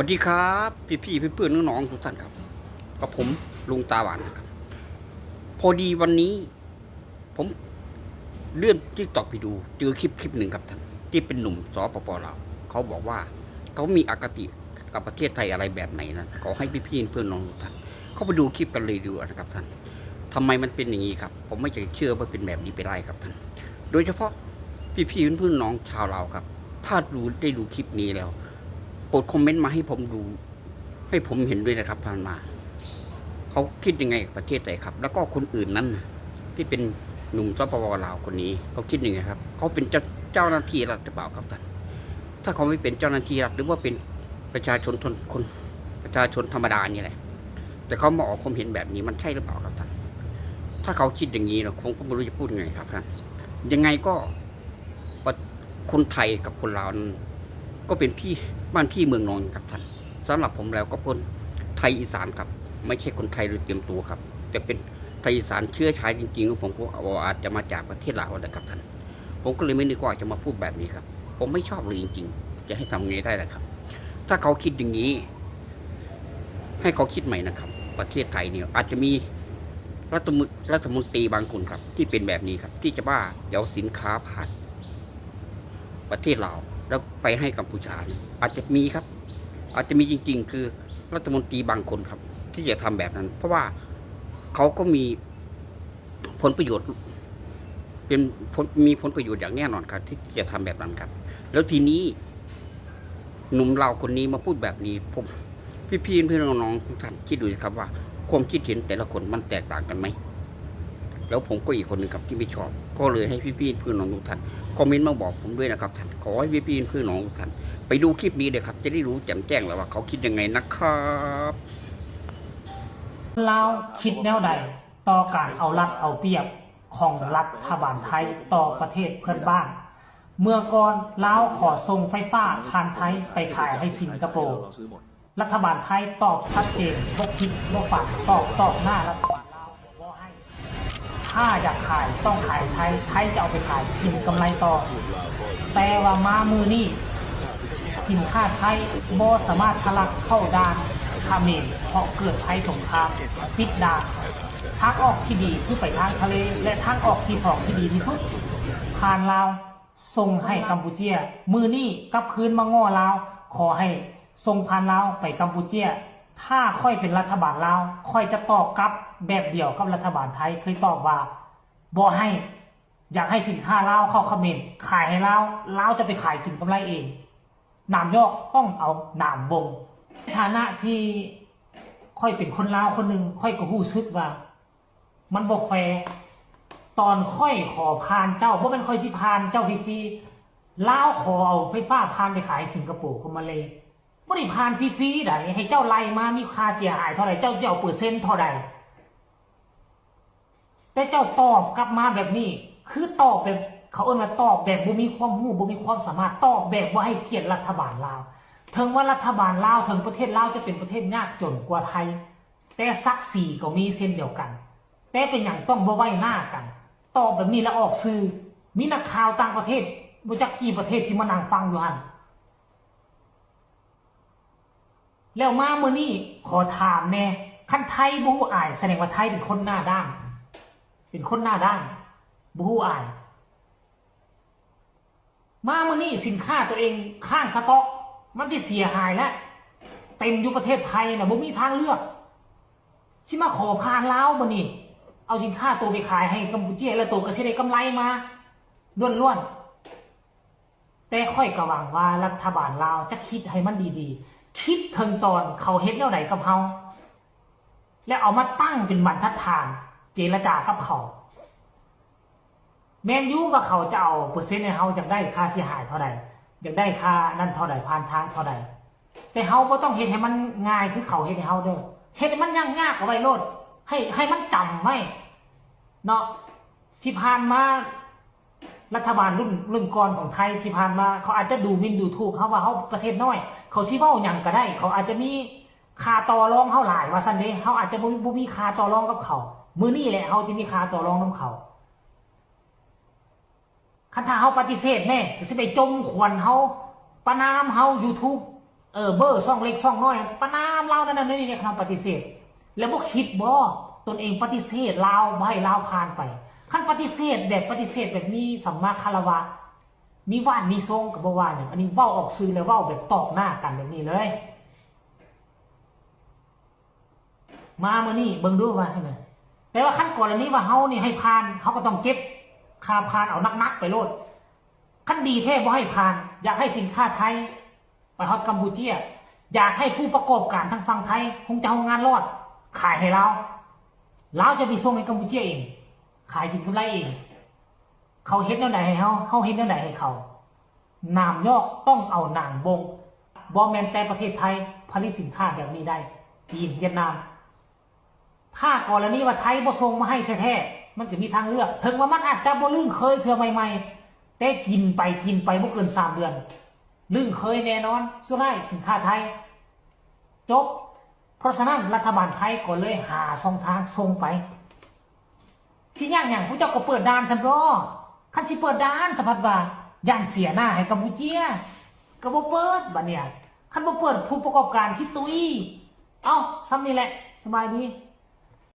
สวัสดีครับ พี่ๆ เพื่อนๆ น้องๆ ทุกท่านครับ กับผมลุงตาหวานนะครับ พอดีวันนี้ผมเลื่อน TikTok ไปดู เจอคลิปคลิปหนึ่งครับท่าน ที่เป็นหนุ่ม สปป ลาว เขาบอกว่าเขามีอคติกับประเทศไทยอะไรแบบไหนนั้น ขอให้พี่ๆ เพื่อนๆ น้องๆ ทุกท่านเข้าไปดูคลิปกันเลยดีกว่านะครับท่าน ทำไมมันเป็นอย่างนี้ครับ ผมไม่อยากจะเชื่อว่าเป็นแบบนี้ไปได้ครับท่าน โดยเฉพาะพี่ๆ เพื่อนๆ น้องๆ ชาวลาวครับ ถ้าดู ได้ดูคลิปนี้แล้ว โปรดคอมเมนต์มาให้ผมดู ให้ผมเห็นด้วยนะครับ ผ่านมา เขาคิดยังไงกับประเทศไทยครับ แล้วก็คนอื่นนั้นน่ะ ที่เป็นหนุ่ม สปป ลาว คนนี้ เขาคิดยังไงครับ เขาเป็นเจ้า เจ้าหน้าที่รัฐหรือเปล่าครับท่าน ถ้าเขาไม่เป็นเจ้าหน้าที่รัฐ หรือว่าเป็นประชาชนทน คน ประชาชนธรรมดานี่แหละ แต่เขามาออกความเห็นแบบนี้ มันใช่หรือเปล่าครับท่าน ถ้าเขาคิดอย่างนี้นะ ผมก็ไม่รู้จะพูดไงครับท่าน ยังไงก็ คนไทยกับคนลาวนั้น ก็เป็นพี่ บ้านพี่เมืองน้องครับท่าน สำหรับผมแล้วก็คนไทยอีสานครับ ไม่ใช่คนไทยโดยเต็มตัวครับ แต่เป็นไทยอีสานเชื้อชาติจริงๆ ของผมก็อาจจะมาจากประเทศลาวนะครับท่าน ผมก็เลยไม่นึกว่าจะมาพูดแบบนี้ครับ ผมไม่ชอบเลยจริงๆ จะให้ทำไงได้ล่ะครับ ถ้าเขาคิดอย่างนี้ ให้เขาคิดใหม่นะครับ ประเทศไทยเนี่ยอาจจะมีรัฐมน- รัฐมนตรีบางคนครับ ที่เป็นแบบนี้ครับ ที่จะว่าจะเอาสินค้าผ่านประเทศลาว แล้วไปให้กัมพูชาเนี่ย อาจจะมีครับ อาจจะมีจริงๆ คือรัฐมนตรีบางคนครับ ที่จะทำแบบนั้น เพราะว่าเขาก็มี ผลประโยชน์ เป็นผล มีผลประโยชน์อย่างแน่นอนครับ ที่จะทำแบบนั้นครับ แล้วทีนี้หนุ่มลาวคนนี้มาพูดแบบนี้ ผม พี่ๆ เพื่อนๆ น้องๆ ทุกท่านคิดดูสิครับว่าความคิดเห็นแต่ละคนมันแตกต่างกันไหม แล้วผมก็อีกคนหนึ่งครับที่ไม่ชอบ ก็เลยให้พี่ๆ เพื่อนๆ น้องๆ ทุกท่านคอมเมนต์มาบอกผมด้วยนะครับท่าน ขอให้พี่ๆ เพื่อนๆ น้องๆ ทุกท่านไปดูคลิปนี้เลยครับ จะได้รู้แจ่มแจ้งแล้วว่าเขาคิดยังไงนะครับ ລາວຄິດແນວໃດຕໍ່ການເອົາລັດເອົາປຽບຂອງລັດຖະບານໄທຕໍ່ປະເທດເພື່ອນບ້ານ? ເມື່ອກ່ອນລາວຂໍສົ່ງໄຟຟ້າຜ່ານໄທໄປຂາຍໃຫ້ສິງກະໂປ. ລັດຖະບານໄທຕອບຊັດເຈນ, ບໍ່ຄິດບໍ່ຝັນ, ຕອບຕໍ່ໜ້າລັດຖະບານລາວບໍ່ໃຫ້. ຖ້າຢາກຂາຍຕ້ອງຂາຍໃຫ້ໄທ, ໄທຈະເອົາໄປຂາຍກິນກຳໄລຕໍ່. ແຕ່ວ່າມາມື້ນີ້ ສິນຄ້າໄທບໍ່ສາມາດທະລັກເຂົ້າດ່ານຂະເໝນ ເພາະເກີດໄພສົງຄາມ ປິດດ່ານ. ທາງອອກທີ່ດີຄືໄປທາງທະເລ ແລະ ທາງອອກທີສອງທີ່ດີທີ່ສຸດ ຜ່ານລາວ ສົ່ງໃຫ້ກຳປູເຈຍ. ມື້ນີ້ກັບຄືນມາງໍ້ລາວ, ຂໍໃຫ້ສົ່ງຜ່ານລາວໄປກຳປູເຈຍ. ຖ້າຂ້ອຍເປັນລັດຖະບານລາວ, ຂ້ອຍຈະຕອບກັບແບບດຽວກັບລັດຖະບານໄທເຄີຍຕອບວ່າ ບໍ່ໃຫ້. ຢາກໃຫ້ສິນຄ້າລາວເຂົ້າຂະເໝນ, ຂາຍໃຫ້ລາວ, ລາວຈະໄປຂາຍກິນກຳໄລເອງ. ໜາມຢອກຕ້ອງເອົາໜາມບົ່ງ. ໃນຖານະທີ່ຂ້ອຍເປັນຄົນລາວຄົນໜຶ່ງ, ຂ້ອຍກໍຮູ້ສຶກວ່າ ມັນບໍ່ແຟ. ຕອນຂ້ອຍຂໍຜ່ານເຈົ້າ, ບໍ່ແມ່ນຂ້ອຍຊິຜ່ານເຈົ້າຟຣີໆ. ລາວຂໍເອົາໄຟຟ້າຜ່ານໄປຂາຍສິງກະໂປກັບມາເລ. ບໍ່ໄດ້ຜ່ານຟຣີໆໃດ, ໃຫ້ເຈົ້າໄລ່ມາມີຄ່າເສຍຫາຍເທົ່າໃດ, ເຈົ້າຊິເອົາເປີເຊັນເທົ່າໃດ. ແຕ່ເຈົ້າຕອບກັບມາແບບນີ້, ຄືຕອບແບບ, ເຂົາເອີ້ນວ່າຕອບແບບບໍ່ມີຄວາມຮູ້, ບໍ່ມີຄວາມສາມາດ, ຕອບແບບບໍ່ໃຫ້ກຽດລັດຖະບານລາວ. ເຖິງວ່າລັດຖະບານລາວ, ເຖິງປະເທດລາວຈະເປັນປະເທດຍາກຈົນກວ່າໄທ, ແຕ່ສັກສີກໍມີເຊັ່ນດຽວກັນ. ແຕ່ເປັນຫຍັງຕ້ອງບໍ່ໄວ້ໜ້າກັນ? ຕອບແບບນີ້ແລ້ວອອກສື່, ມີນັກຂ່າວຕ່າງປະເທດບໍ່ຈັກກີ່ປະເທດທີ່ມານັ່ງຟັງຢູ່ຫັ້ນ. ແລ້ວມາມື້ນີ້ຂໍຖາມແດ່, ຄັນໄທບໍ່ຮູ້ອາຍ, ສະແດງວ່າໄທເປັນຄົນໜ້າດ້ານ, ເປັນຄົນໜ້າດ້ານ, ບໍ່ຮູ້ອາຍ. ມາມື້ນີ້ສິນຄ້າຕົວເອງຄ້າງສະຕັອກ, ມັນຊິເສຍຫາຍແລ້ວ, ເຕັມຢູ່ປະເທດໄທນະ, ບໍ່ມີທາງເລືອກ. ຊິມາຂໍຜ່ານລາວບາດນີ້, ເອົາສິນຄ້າໂຕໄປຂາຍໃຫ້ກຳປູເຈຍ ແລ້ວໂຕກໍຊິໄດ້ກຳໄລມາລ້ວນໆ. ແຕ່ຂ້ອຍກໍຫວັງວ່າລັດຖະບານລາວຈະຄິດໃຫ້ມັນດີໆ, ຄິດເຖິງຕອນເຂົາເຮັດແນວໃດກັບເຮົາ ແລ້ວເອົາມາຕັ້ງເປັນບັນທັດຖານເຈລະຈາກັບເຂົາ. ແມ່ນຢູ່ວ່າເຂົາຈະເອົາເປີເຊັນໃຫ້ເຮົາ, ຢາກໄດ້ຄ່າເສຍຫາຍເທົ່າໃດ, ຢາກໄດ້ຄ່ານັ້ນເທົ່າໃດ, ຜ່ານທາງເທົ່າໃດ, ແຕ່ເຮົາບໍ່ຕ້ອງເຮັດໃຫ້ມັນງ່າຍຄືເຂົາເຮັດໃຫ້ເຮົາເດີ້. ເຮັດໃຫ້ມັນຍາກໆເອົາໄວ້ໂລດ, ໃຫ້, ໃຫ້ມັນຈຳໄວ້ເນາະ. ທີ່ຜ່ານມາ ລັດຖະບານລຸ້ນ, ລຸ້ນກ່ອນຂອງໄທທີ່ຜ່ານມາ ເຂົາອາດຈະດູໝິ່ນດູຖູກເຮົາວ່າເຮົາປະເທດນ້ອຍ, ເຂົາຊິເວົ້າຫຍັງກໍໄດ້, ເຂົາອາດຈະມີຄ່າຕໍ່ລອງເຮົາຫຼາຍວ່າຊັ້ນເດ, ເຮົາອາດຈະບໍ່, ບໍ່ມີຄ່າຕໍ່ລອງກັບເຂົາ. ມື້ນີ້ແຫຼະເຮົາຈະມີຄ່າຕໍ່ລອງນຳເຂົາ. ຄັນຖ້າເຮົາປະຕິເສດແມ້, ກໍຊິໄປຈົ່ມຂວັນເຮົາ, ປະນາມເຮົາ, ຢູທູບ ເອີ ເບີຊ່ອງເລັກຊ່ອງນ້ອຍ ປະນາມລາວນັ້ນນີ້ ເຂົາປະຕິເສດ ແລ້ວບໍ່ຄິດບໍ່ ຕົນເອງປະຕິເສດລາວ ບໍ່ໃຫ້ລາວຜ່ານໄປ? ຄັນປະຕິເສດແບບ ປະຕິເສດແບບມີສຳມາຄາລະວະ ມີວາດມີຊົງ ກໍບໍ່ວ່າຫຍັງ. ອັນນີ້ເວົ້າອອກສື່ ແລ້ວເວົ້າແບບຕອບໜ້າກັນແບບນີ້ເລີຍ. ມາມື້ນີ້ເບິ່ງດູວ່າຈັ່ງໃດ. ແຕ່ວ່າຄັນກໍລະນີວ່າເຮົານີ້ໃຫ້ຜ່ານ ເຮົາກໍຕ້ອງເກັບຄ່າຜ່ານເອົາໜັກໆໄປໂລດ. ຄັນດີແທ້ບໍ່ໃຫ້ຜ່ານ ຢາກໃຫ້ສິນຄ້າໄທໄປຮອດກຳປູເຈຍ, ຢາກໃຫ້ຜູ້ປະກອບການທາງຝັ່ງໄທ ໂຮງຈັກໂຮງງານລອດ ຂາຍໃຫ້ລາວ, ລາວຈະໄປສົ່ງໃຫ້ກຳປູເຈຍເອງ ຂາຍກິນກຳໄລເອງ. ເຂົາເຮັດແນວໃດໃຫ້ເຮົາ ເຮົາເຮັດແນວໃດໃຫ້ເຂົາ. ໜາມຍອກຕ້ອງເອົາໜາມບົ່ງ. ບໍ່ແມ່ນແຕ່ປະເທດໄທຜະລິດສິນຄ້າແບບນີ້ໄດ້, ຈີນ, ຫວຽດນາມ. ຖ້າກໍລະນີວ່າໄທບໍ່ສົ່ງມາໃຫ້ແທ້ໆ ມັນກໍມີທາງເລືອກ. ເຖິງວ່າມັນອາດຈະບໍ່ລຶ້ງເຄີຍເທື່ອໃໝ່ໆ ແຕ່ກິນໄປກິນໄປບໍ່ເກີນສາມເດືອນ ລຶ້ງເຄີຍແນ່ນອນ. ສຸດທ້າຍສິນຄ້າໄທ ຈົບ. ເພາະສະນັ້ນລັດຖະບານໄທກໍເລີຍຫາຊ່ອງທາງສົ່ງໄປ. ຊິຍາກຫຍັງ? ພວກເຈົ້າກໍເປີດດ່ານຊັ້ນຕົວະ. ຄັນຊິເປີດດ່ານ ສະພັດວ່າຢ້ານເສຍໜ້າໃຫ້ກຳປູເຈຍ ກໍບໍ່ເປີດ. ບາດນີ້ ຄັນບໍ່ເປີດ ຜູ້ປະກອບການຊິຕຸຍ. ເອົ້າ ສ່ຳນີ້ແຫຼະ. ສະບາຍດີ.